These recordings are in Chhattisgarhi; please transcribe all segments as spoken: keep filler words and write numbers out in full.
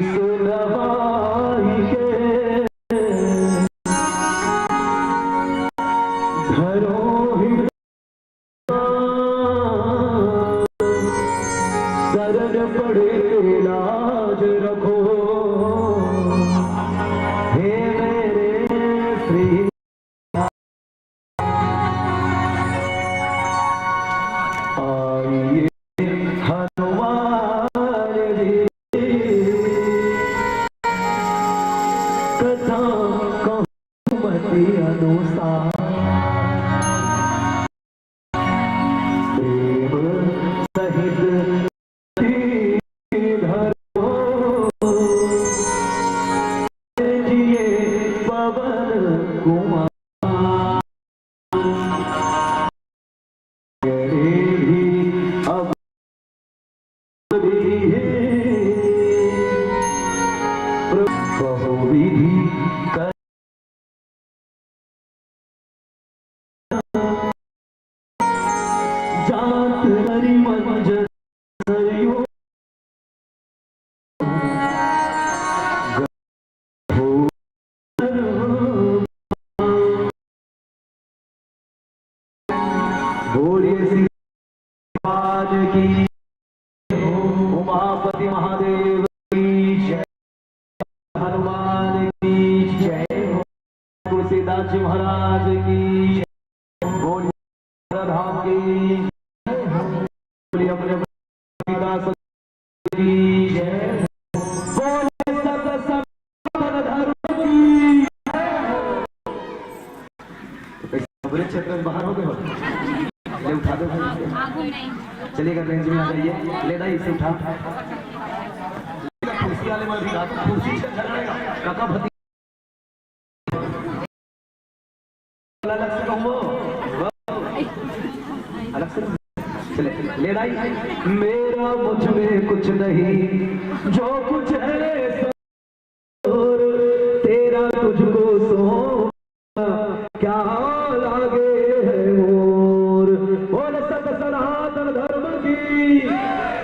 सुनवाई के धरो हृदय शरण पड़े लाज रखो, हे मेरे श्री। आइए हनुमान जी, कथा कहूँ मति अनुसार। प्रेम सहित धरो जिए पवन कुमार। करे भी अब विधि है, बहुविधि कर जात करी मंजन सरयो। बोलिए श्री भगवान की, उमापति महादेव की जय, हनुमान की जय, तुलसीदास जी महाराज की जय, बोलिए धाम की जय, बोलिए अपने पिता की जय। बोले सत सनातन धर्म की। कैसे बड़े क्षेत्र में बाहर हो गए हो? ले उठा दो भाई। चलिएगा, रेंज में आ जाइए। ले दाई, इसे उठा। कुर्सी वाले में भी रात कुर्सी से झगड़ेगा। काका भतीजा अलग से कहूँ, अलग से। चले, ले दाई। मेरा मुझ में कुछ नहीं, जो कुछ है सो तेरा तुझको सौंप, क्या लागे है मोर। बोल सत सनातन धर्म की,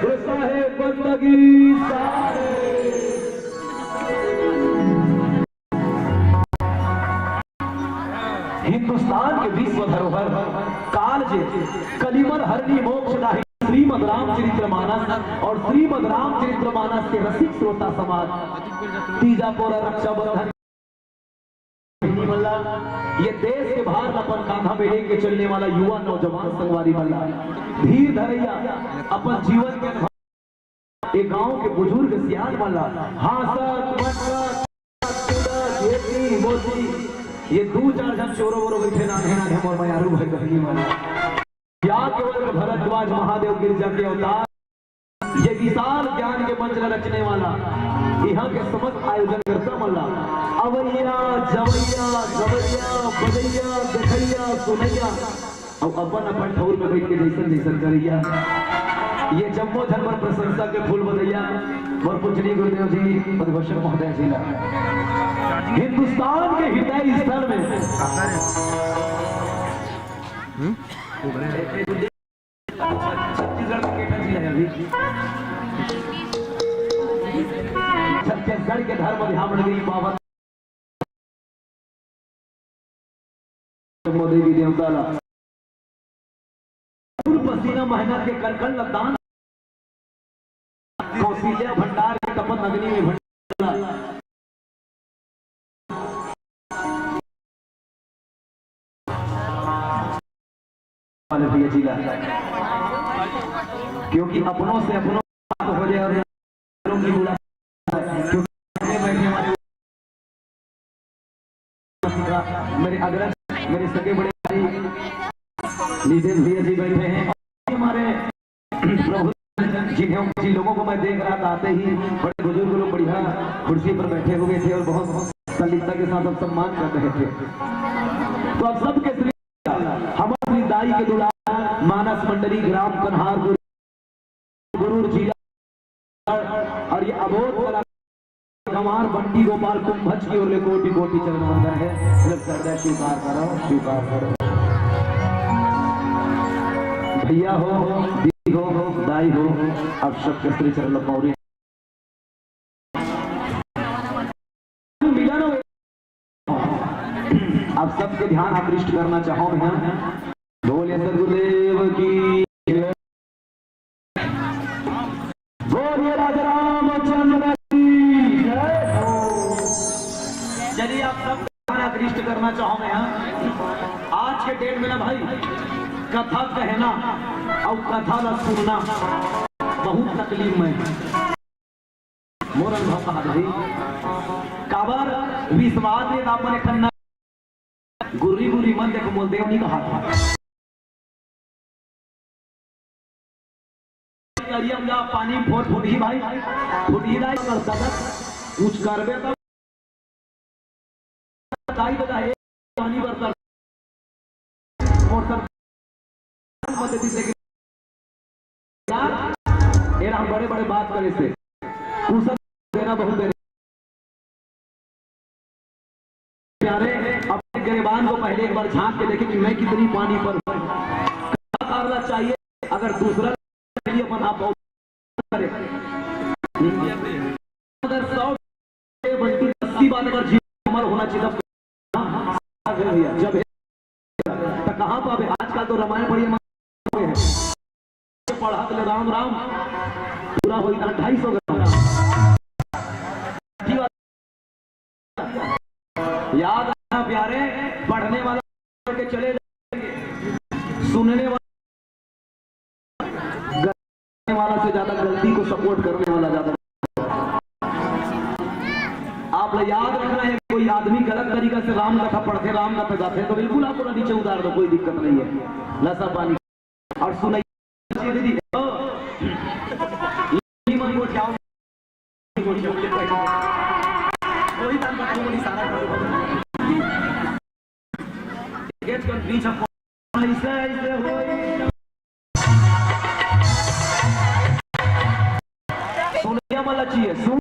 गुरु साहेब बंदगी सारे। हिंदुस्तान के विश्व धरोहर कालजे कलिमल हरणी मोक्षदायी श्रीमद् रामचरित्र मानस और श्रीमद् रामचरित्र मानस के रसिक श्रोता समाज, तीजा पोरा रक्षाबंधन बहिनी मन ला, ये देश के भार ला अपन कांधा में लेके चलने वाला युवा नौजवान संगवारी मन ला, धीर धरैया, अपन जीवन के अनुभव, ये गांव के बुजुर्ग सियान मन ला, हांसत, मटकत, कूदत, झेती, बोती, ये दू चार झन चोरो बोरो बैठे नान्हे नान्हे मोर मयारू भाई बहिनी मन ला। या केवल भरद्वाज महादेव गिरजा के अवतार, ये विशाल ज्ञान के मंच ला रचने वाला, यहाँ के समस्त आयोजन करता मन ला, अवैया, जवैया, गवैया, बजैया, देखैया, सुनैया, अउ अपन अपन ठौर में बैठ के जैसन जैसन करैया, ये जम्मो झन बर प्रशंसा के फूल बधैया, मोर पूजनीय गुरुदेव जी, उद्घोषक महोदय जी ला। हिंदुस्तान के हृदय स्थल में छत्तीसगढ़ के केठा जी है अभी। छत्तीसगढ़ के धर्म ध्यान नगरी पावन देवी देवता ला। खून पसीना मेहनत के कण कण ला दान। कौशल्या भंडार के तपन अग्नि में भंडार। वाले भैया जी ला। क्योंकि अपनों से अपनों बात हो जाए और की बुला, क्योंकि सामने बैठे हमारे मेरे अग्रज, मेरे सगे बड़े भाई नितेश भैया जी बैठे हैं और हमारे प्रभु जिन्हें, जिन लोगों को मैं देख रहा था, आते ही बड़े बुजुर्ग लोग बढ़िया कुर्सी पर बैठे हुए थे और बहुत संलिप्तता के साथ अब सम्मान कर रहे थे। तो आप सबके श्री, हमारे श्री दाई के दुलार, मानस मंडली ग्राम कन्हार गुरु, गुरु जिला और ये अबोध कला गंवार बंटी गोपाल कुंभज की ओर ले कोटि कोटि चरण वंदन है। सिर्फ श्रद्धा स्वीकार करो, स्वीकार करो। भैया हो, दीदी हो, दाई हो, आप सबके श्री चरण पौरी। आप सबके ध्यान आकृष्ट करना चाहूं मैं। बोलिए सदगुरुदेव की जय। बोलिए राजा रामचंद्र की जय हो। चलिए, आप सब ध्यान आकृष्ट करना चाहूं मैं। आज के डेट में ना भाई, कथा कहना और कथा ला सुनना बहुत तकलीफ में है। मोर अनुभव कहा भाई, काबर विश्वास रे अपन एक ठन गुर्री गुर्री मन देख मोल देव नहीं कहा था। करिया में जा पानी फोट फुटही भाई, फुटही दाई कर सकत, कुछ करबे तब दाई बता हे पानी बरतर। मोर सर मत दी लेकिन यार, ये राम बड़े बड़े बात करे से कुछ देना बहुत देना। प्यारे, अपने गिरेबान को पहले एक बार झांक के देखें कि मैं कितनी पानी पर हूं। कलाकार ला चाहिए, अगर दूसरा चाहिए अपन आप बहुत करे। अगर सौ बल्कि अस्सी बात अगर जीवन अमर होना चाहिए, तब भैया, जब है, तो कहाँ पावे? आजकल तो रामायण पढ़िए, मन हो गए हैं। पढ़त ले राम राम, पूरा होई ना ढाई सौ ग्राम। सच्ची बात। याद रखना प्यारे, पढ़ने वाला के चले जाएंगे, सुनने वाला, करने वाला से ज्यादा गलती को सपोर्ट करने वाला ज्यादा। आप ला याद रखना है, कोई आदमी गलत तरीका से राम कथा पढ़ते, राम कथा गाते हैं, तो बिल्कुल आपको नीचे उतार दो, कोई दिक्कत नहीं है। लसा पानी और सुनाइए दीदी, ओ, मन को क्या वही दान बच्चों को इशारा करो। गेट कर बीच हमको ऐसे, ऐसे होई। सुनिया वाला चाहिए, सुन।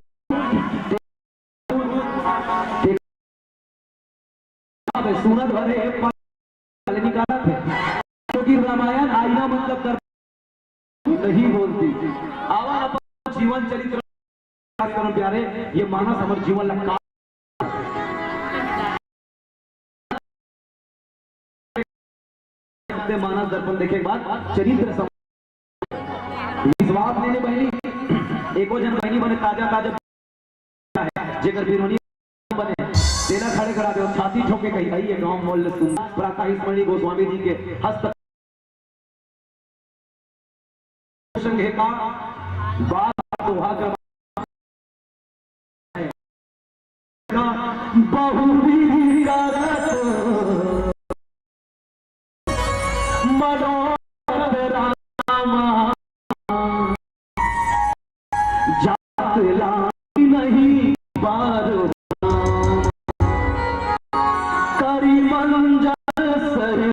अबे सुनत भरे पल निकालत है, क्योंकि रामायण आईना मतलब कर नहीं बोलती। आवा अपन जीवन चरित्र करम प्यारे, ये मानस हमर जीवन ला का अपने मानस दर्पण देखे के बाद चरित्र सम-, विश्वास लेने बहनी, एको जन बहनी बने ताजा ताजा है, जेकर बिरोनी बने, तेला खड़े करा दे, छाती ठोके कही, "भाई, ये गांव मोल सुन।" प्रातः स्मरणीय गोस्वामी जी के हस्त संघ का बात दोहा का बहुरी करत मनोरथ रामा जात लागी नहीं बार करी मंजर सहित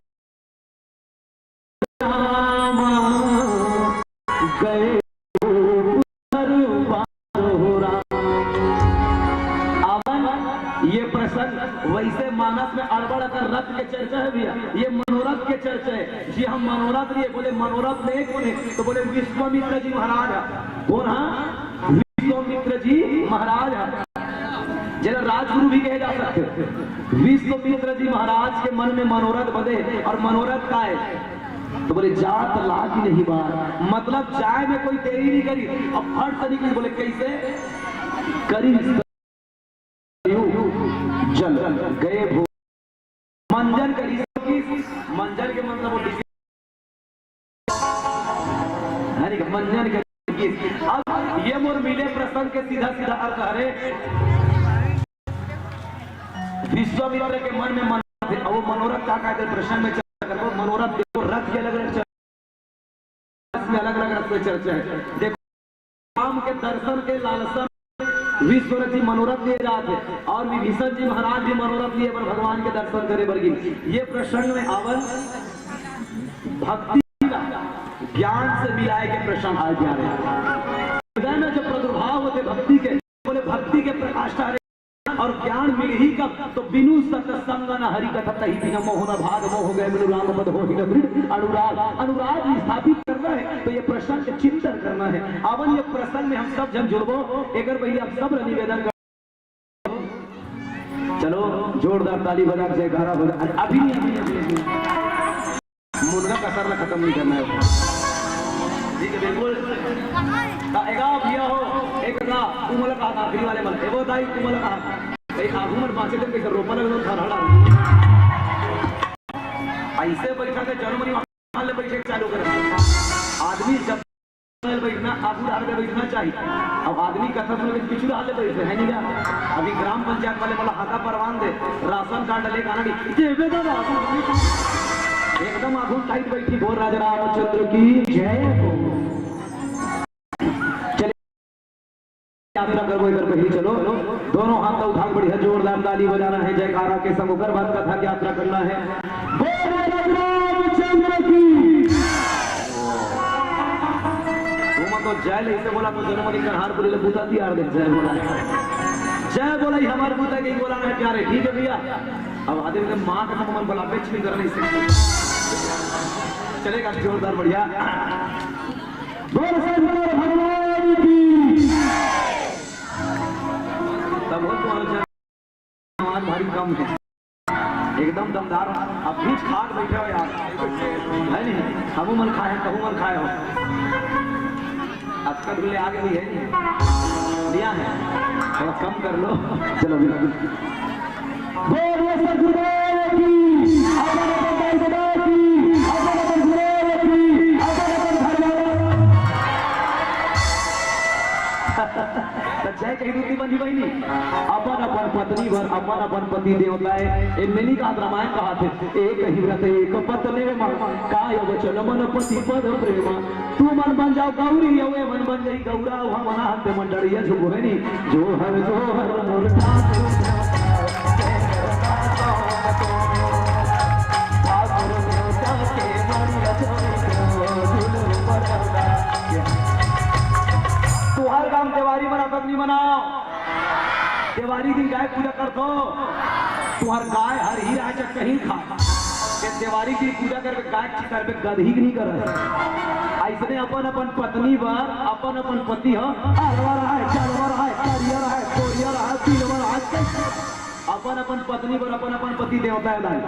रामा गए हो पुनर्वार हो राम। अवन ये प्रसंग वैसे मानस में अड़बड़ अगर रथ के चर्चा है भैया, ये मनोरथ के चर्चा है। जी हम मनोरथ लिए बोले, मनोरथ ले कोन है? तो बोले विश्वामित्र जी महाराज है। कोन हा? विश्वामित्र जी महाराज है, जेला राजगुरु भी कहे जा सकते। विश्वामित्र जी महाराज के मन में मनोरथ बदे, और मनोरथ का है? तो बोले जात लागी नहीं बार, मतलब जाए में कोई देरी नहीं करी। अब फट से निकली, बोले कैसे करी? जल गए भो मंजन करी। मंजन के मतलब वो है नहीं, मंजन करी। अब ये मोर मिले प्रसंग के सीधा सीधा अर्थ हरे। विश्वामित्र के मन में मन, अब वो मनोरथ का का प्रसंग में चर्चा करबो। मनोरथ देखो, रथ के अलग अलग चर्चा, रथ में अलग अलग रथ में चर्चा है। देखो, राम के दर्शन के लालसा में विश्वरथ जी मनोरथ लिए जात हे और विभीषण जी महाराज भी मनोरथ लिए बर भगवान के दर्शन करे बर गिन। ये प्रसंग में आवल भक्ति ला ज्ञान से मिलाए के प्रसंग आ जा रहे। हृदय में जब प्रादुर्भाव होते भक्ति के, बोले भक्ति के प्रकाष्ठा रे और ज्ञान मिलही कब? तो बिनु सतसंग न हरि कथा तहि बिना मोह न भाग, मोह गए बिनु राम पद होहि न दृढ़ अनुराग। अनुराग स्थापित करना है तो ये प्रसंग चिंतन करना है। अवन ये प्रसंग में हम सब जन जुड़बो, एकर पहले हम सब ला निवेदन कर, चलो जोरदार ताली बजा के जयकारा हो जाए। अभी नहीं, अभी नहीं, अभी नहीं। मुनगा कसर ला खतम नहीं करना है। ठीक है, बिल्कुल। त एगा भैया हो, एक ना, तू मोला कहा, आखिरी वाले मन, एगो दाई, तू मोला कहा, ए, आगू मन बाँचे दिन कैसे रोपा लगलो, थरहड़ा। ऐसे बैठा के जन्म नहीं हाल ले बैठे चालू कर। आदमी जब बैठना, आगू हाल ले बैठना चाहिए। अब आदमी कथा सुन के पिछले हाल ले बैठे हैं नहीं क्या? अभी ग्राम पंचायत वाले बोला, हाथा परवान दे, राशन कार्ड लेके आना नहीं। देवे दादा, एकदम आगू टाइट बैठी। बोल राजा रामचंद्र की जय हो। चले, यात्रा करबो, इधर पहली चलो, दोनों हाथ उठा के बढ़िया जोरदार ताली बजाना है, जयकारा के संग ओकर बाद कथा की यात्रा करना है। बोल राजा रामचंद्र की। तुमन तो जय ले से बोला, तो जन्म दिन कन्हारपुरी ले बूता तियार दे, जय बोला। जय बोला ही हमार बूता के बोला ना प्यारे, ठीक है भैया। अब आदमी के माँ का हम बोला, बेच भी कर नहीं सकते। चलेगा जोरदार, बढ़िया। बोल शंकर भगवान की। तब हो तो आवाज भारी कम है, एकदम दमदार। अब बीच खाट बैठे हो यार, है नहीं? हमू मन खाए, कहू मन खाए हो। अक्कड़ ले आगे भी है नहीं, दिया है, थोड़ा कम कर लो। चलो, बिल्कुल। बोलिए सतगुरुदेव की, अपन अपन दाई ददा की, अपन अपन गुरुदेव की, अपन अपन घर वाला। त जय कही दूती बनी बहिनी, अपन अपन पत्नी बर, अपन अपन पति देवता है। ए मिली का रामायण कहा थे, एक ही व्रत एक पत्नी मा, काय वचन मन पति पद प्रेमा। तू मन बन जाओ गौरी, अउ ए मन बन जाई गौरा, अउ हमन हंते मन डरिया झुकबो है नी। जोहर, जोहर, मोर ठाकुर देवता, जय करता गाँव में तो। ठाकुर देवता के मड़िया छोड़ के, झूल ऊपर चढ़ता। तुहार गांव देवारी मनाथन नहीं मनाओ? देवारी दिन गाय पूजा करथो, तुहार गाय हरही राय चक कहीं खा। के देवारी दिन पूजा करबे, गाय की करबे, गदही के नहीं करस। अइसने अपन अपन पत्नी बर, अपन अपन पति ह अलवर आय, जलवर आय, करियर आय, कोरियर आय, पिलवर आय, अपन अपन पत्नी बर अपन अपन पति देवता है दाई,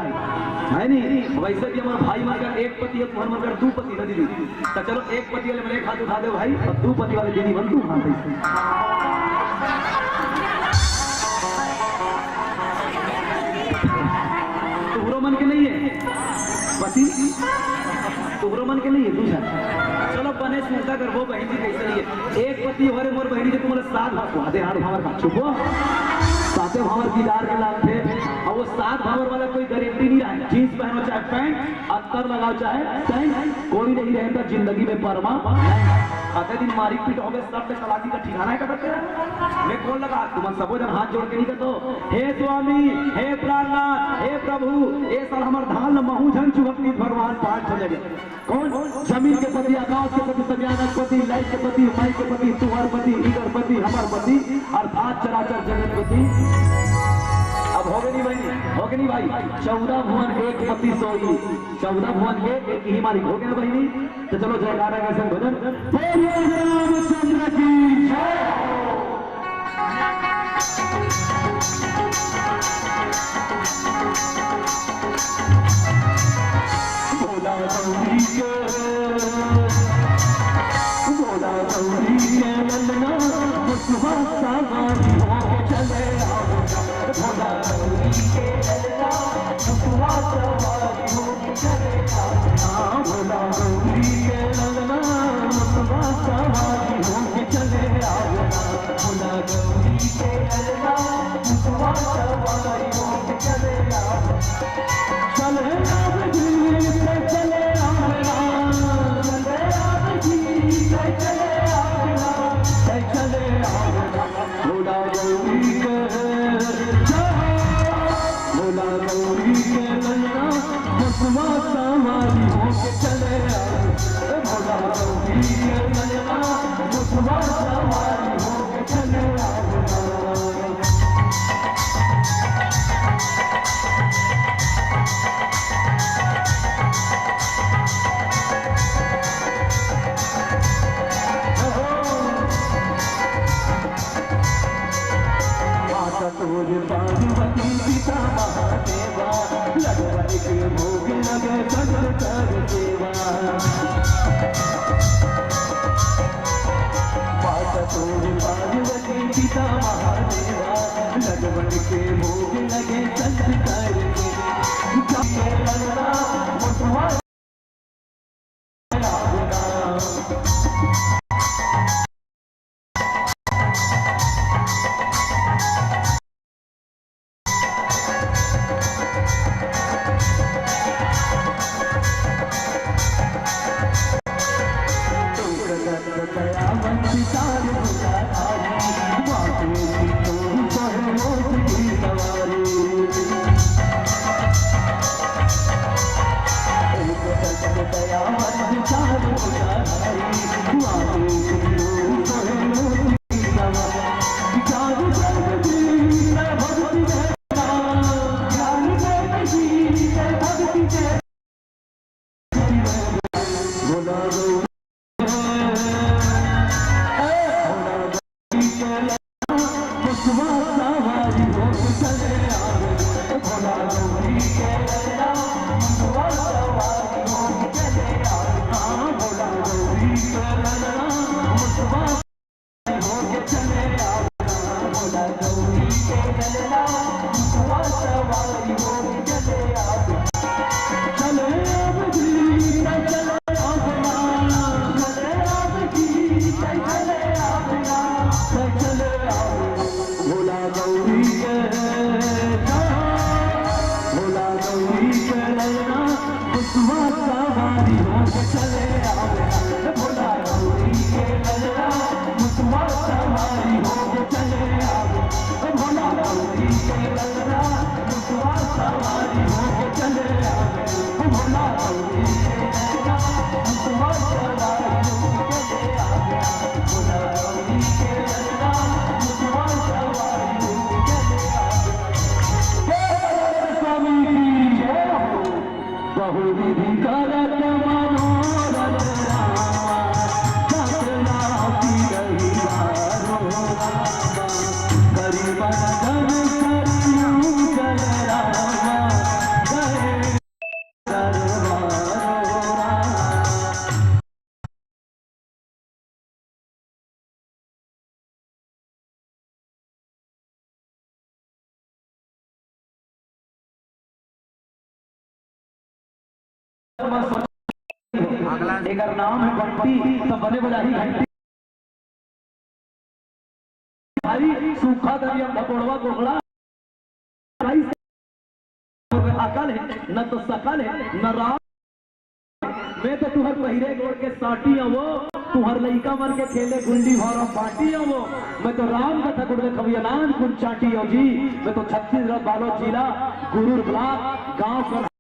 है नी? वैसे भी हमारे भाई मन का एक पति है, तुम्हारे मन का दू पति है दीदी। तो चलो, एक पति वाले मन एक हाथ उठा दे भाई, और दू पति वाले दीदी मन दू हाथ ऐसे। तुहरो मन के नहीं है पति, तुहरो मन के नहीं है दूसरा। चलो, बने सुनता कर वो बहन जी कैसे नहीं है। एक पति हो रे मोर बहनी, जो तुम्हारे साथ भाग, आधे हाथ भावर का चुपो, साथे भावर की डार के लागथे। और वो साथ भावर वाला कोई गारंटी नहीं रहा है। जींस पहनो चाहे पैंट, अत्तर लगाओ चाहे सेंट, कोई नहीं रहता जिंदगी में परमा। आधे दिन मारी पीट हो गए, सब पे तलाकी का ठिकाना है कहते हैं। मैं कौन लगा, तुम सबो जन हाथ जोड़ के नहीं कहते हो, "हे स्वामी, हे प्राणनाथ, हे प्रभु, ए साल हमार धान ल महू झन चुहक नी भगवान पाँच हो जाएगा।" कौन? जमीन के पति, आकाश के पति, समियाना के पति, लाइट के पति, माई के पति, तुहर पति, इगर पति, हमर पति, अर्थात चराचर जगत पति। अब हो गई नहीं बहनी, हो गई नहीं भाई, चौदह भुवन एक पति सोई, चौदह भुवन के एक ही मालिक हो गया बहनी। तो चलो जयकारा के संग भजन। बोलिए रामचंद्र की जय। भोला गौरी के, भोला गौरी के ललना, मुसवा सवारी होके चले आओ। भोला गौरी के ललना, मुसवा सवारी होके चले आओ। भोला गौरी के ललना, मुसवा सवारी होके चले आओ। भोला गौरी के ललना, मुसवा सवारी होके चले आओ। चले राम जी, चले राम राम। चले राम जी, चले राम राम। चले राम राम। भोला गौरी के जय हो। भोला गौरी के ललना, मुसवा सवारी होके चले आओ। ए भोला गौरी के ललना, मुसवा सवारी होके चले आओ। माता तोर पार्वती पिता एकर नाम है बंटी, त बने बजाही घंटी। भाई सूखा दरिया भगोड़वा गोगड़ा, अकल है न तो सकल है न राम। मैं तो तुहर पहिरे गोड़ के साटी आवो, तुहर लइका मन के खेले गुल्ली भौरा बाटी आवो। मैं तो राम कथा गुड़ खविया नान कुन चाटी आओ जी। मैं तो छत्तीसगढ़ बालोद जिला गुरूर ब्लॉक गांव का